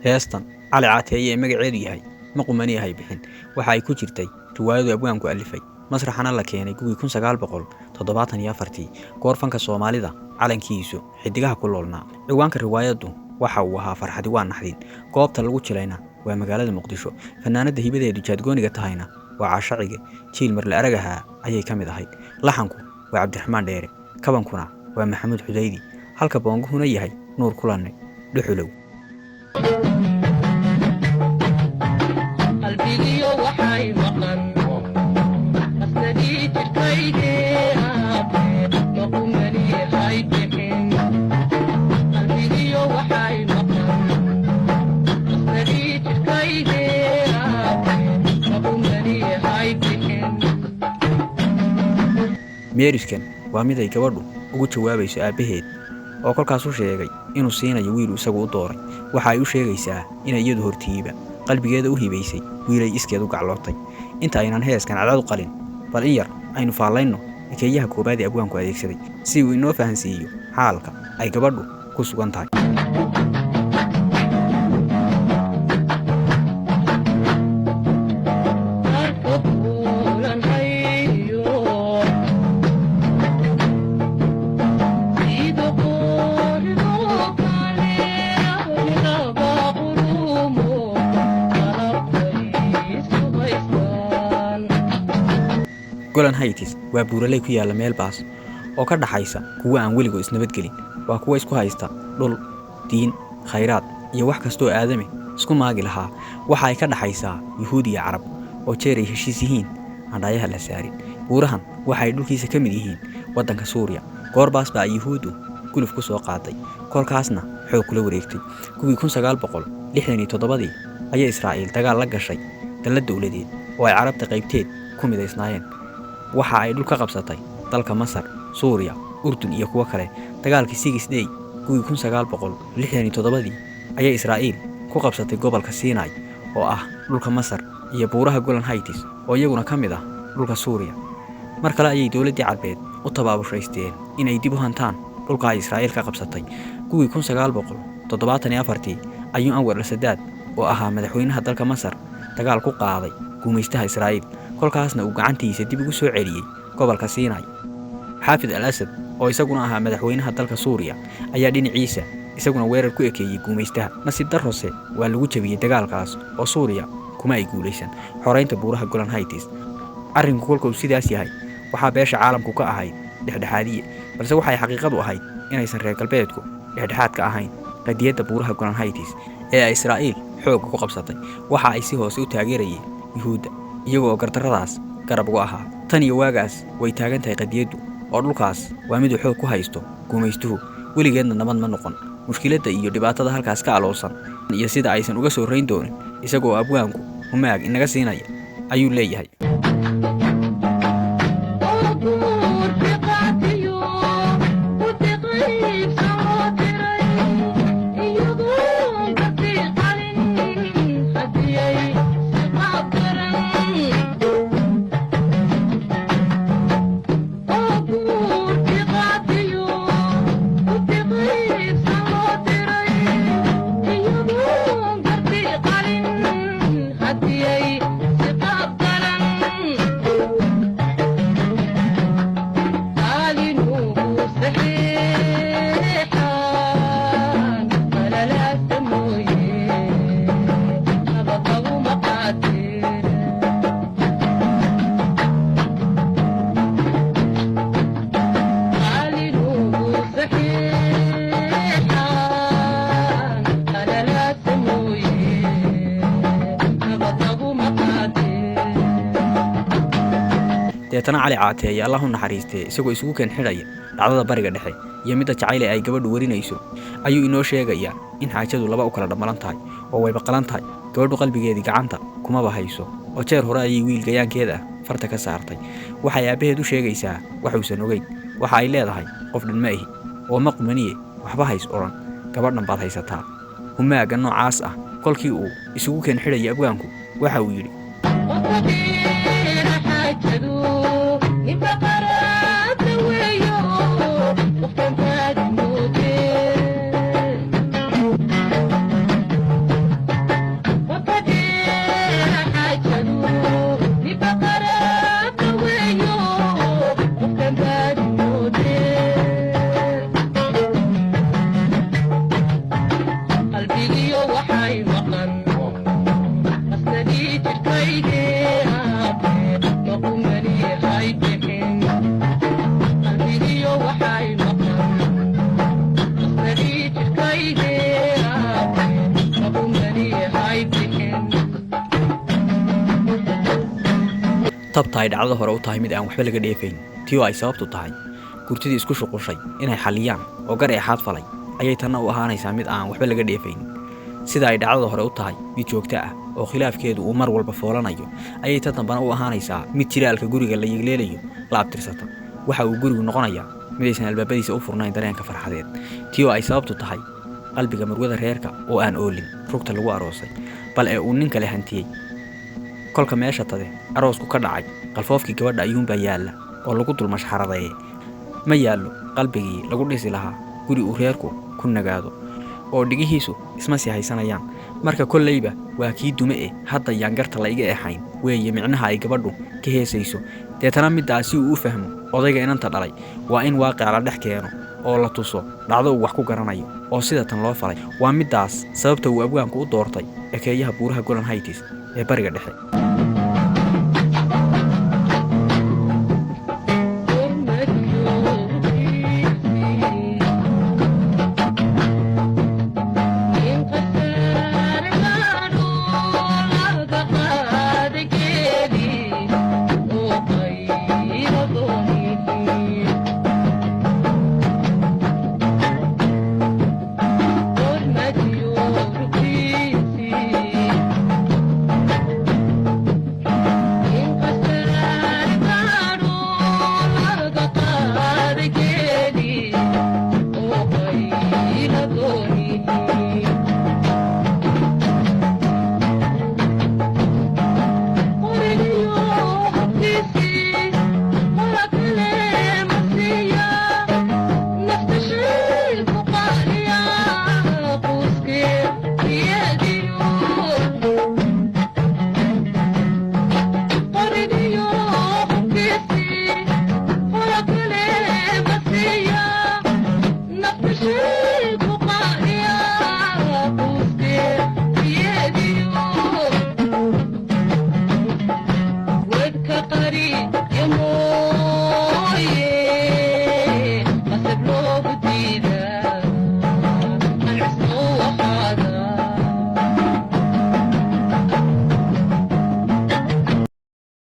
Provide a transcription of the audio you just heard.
Heestan Cali Caateeye ee magaceedu yahay Ma Qumani Ahay Bixin waxa ay ku jirtay riwaayadu abwaanku alifay, masraxana la keenay gugii 1974-tii, goor fanka Soomaalida calankiisu xidigaha ku loolnaa. Ciwaanka riwaayaddu waxa uu ahaa Farxadi Waa Naxdin. Goobta lagu jilayna waa magaalada Muqdisho. Fanaanada hibadeedu jaadgooniga tahayna waa Caashacige. Jiil marle aragahaa ayay ka mid ahayd. Laxanku waa Cabdiraxmaan Dheere, kabankuna waa Maxamuud Xudaydi, halka boonguhuna yahay Nuur Kulanne Dhuxulow. Qalbigiyo waxay maqan qasnadii jirkaygee, aabe, maqumani hay bixin. Qalbigiyo waxay maqan qasnadii jirkaygee, aabe, maqumani hay bixin. Meeriskan waa mid ay gabadhu ugu jawaabayso aabbaheed oo kolkaas u sheegay inuu siinayo wiil isagu u dooray. Waxa ay u sheegaysaa inay iyadu hortiiba qalbigeeda u hibaysay wiilay iskeed u gaclootay. Inta aynan heeskan cadcad u qalin, bal in yar aynu faallayno ekeeyaha koobaad ee abwaanku adeegsaday si uu inoo fahansiiyo xaalka ay gabadhu ku sugan tahay. Arka buulan hayo sida qoridoo kale, laba qurumo qalabkay isku haystaan. Golan Heights waa buuraley ku yaalla meel baas oo ka dhaxaysa kuwa aan weligood isnabadgelin. Waa kuwa isku haysta dhul, diin, khayraad iyo wax kastoo aadame isku maagi lahaa. Waxa ay ka dhaxaysaa Yuhuud iyo Carab oo jeer ay heshiis yihiin aan dhaayaha la saarin. Buurahan waxa ay dhulkiisa ka mid yihiin waddanka Suuriya. Goorbaas baa ay Yuhuuddu guluf ku soo qaaday, kolkaasna xoog kula wareegtay. Kuwii 1967-dii ayay Israa'iil dagaal la gashay dallad dowladeed oo ay Carabta qaybteed ku midaysnaayeen. Waxa ay dhul ka qabsatay dalka Masar, Suuriya, Urdun iyo kuwo kale. Dagaalkii Six Day kuwii 1967-dii ayay Israa'iil ku qabsatay gobolka Sinai oo ah dhulka Masar iyo buuraha Golan Heights oo iyaguna ka mid ah dhulka Suuriya. Mar kale ayay dowladdii Carbeed u tabaabushaysteen inay dib u hantaan dhulka ay Israa'iil ka qabsatay. Kuwii 1974-tii ayuu Anwar al-Sadaad oo ahaa madaxweynaha dalka Masar dagaal ku qaaday guumaystaha Israa'iil, kolkaasna uu gacantiisa dib ugu soo celiyey gobolka Sinai. Xaafid al Asad oo isaguna ahaa madaxweynaha dalka Suuriya ayaa dhinaciisa isaguna weerar ku ekeeyey guumaystaha. Nasiib darrose waa lagu jabiyey dagaalkaas oo Suuriya kuma ay guulaysan xoraynta buuraha Golan Heights. Arrinku kolka uu sidaas yahay, waxaa beesha caalamku ka ahayd dhexdhexaadiye, balse waxay xaqiiqadu ahayd inaysan reer galbeedku dhexdhexaad ka ahayn qadiyadda buuraha Golan Heights ee ay Israa'iil xoogga ku qabsatay. Waxa ay si hoose u taageerayeen Yuhuudda iyaga oo gardarradaas garab uga ahaa. Tan iyo waagaas way taagan tahay qadiyaddu oo dhulkaas waa miduu xoog ku haysto guumaystuhu, weligeedna nabad ma noqon. Mushkiladda iyo dhibaatada halkaas ka aloosan iyo sida aysan uga soo rayn doonin isagoo abwaanku humaag inaga siinaya ayuu leeyahay. Oo guurti qaatiyo udiqiibsa loo diray, iyadoon karti qalin hadiyay si qaab daran. Oo guurti qaatiyo udiqiibsa loo diray, iyadoon karti qalin hadiyay si qaab daran. Qaalinugu saxiixaan qalalaasa mooye nabad laguma qaateen. Qaalinugu saxiixaan qalalaasa mooye nabad laguma qaateen. Deetana Cali Caateeye, Allah u naxariistee, isagoo isugu keen xidhaya dhacdada Bariga Dhexe iyo midda jacayle ay gabadhu warinayso ayuu inoo sheegayaa in xaajadu laba u kala dhammalan tahay oo wayba qalan tahay. Gabadhu qalbigeedii gacanta kumaba hayso oo jeer hore ayay wiil gayaankeeda ah farta ka saartay. Waxay aabbaheed u sheegaysaa waxuusan ogeyn. Waxa ay leedahay qof dhan ma ihi oo ma qumaniye, waxba hays odhan, gabadhan baad haysataa. Humaagga noocaas ah kolkii uu isugu keen xidhaya abwaanku waxa uu yidhi: Qofkadeera xaajadu ninba qaraabta weeyo, qofkan taag moodee. Tabta ay dhacdada hore u tahay mid aan waxba laga dheefayn, tii oo ay sababtu tahay gurtidii isku shuqushay inay xalliyaan oo gar eexaad falay, ayay tanna u ahaanaysaa mid aan waxba laga dheefayn. Sida ay dhacdada hore u tahay mid joogto ah oo khilaafkeedu uu mar walba foolanayo, ayay tan dambana u ahaanaysaa mid jiraalka guriga la yegleelayo la abtirsata. Waxa uu gurigu noqonayaa mid aysan albaabadiisa u furnayn dareenka farxadeed, tii oo ay sababtu tahay qalbiga marwada reerka oo aan oolin rugta lagu aroosay, bal ee uu nin kale hantiyey. Kolka meesha tade aroosku ka dhacay, qalfoofkii gabadha ayuunbaa yaalla oo lagu dul mashxaradeeye. Ma yaallo qalbigii lagu dhisi lahaa guri uu reerku ku nagaado oo dhigihiisu isma sii haysanayaan. Marka kolleyba waa kii dume e hadda yaan garta la iga eexayn weeye micnaha ay gabadhu ka heesayso. Deetana middaa si uu u fahmo odayga inanta dhalay, waa in waaqica la dhex keeno oo la tuso dhacdo uu wax ku garanayo oo sida tan loo falay. Waa middaas sababta uu abwaanku u doortay ekeeyaha buuraha Golan Heights ee Bariga Dhexe.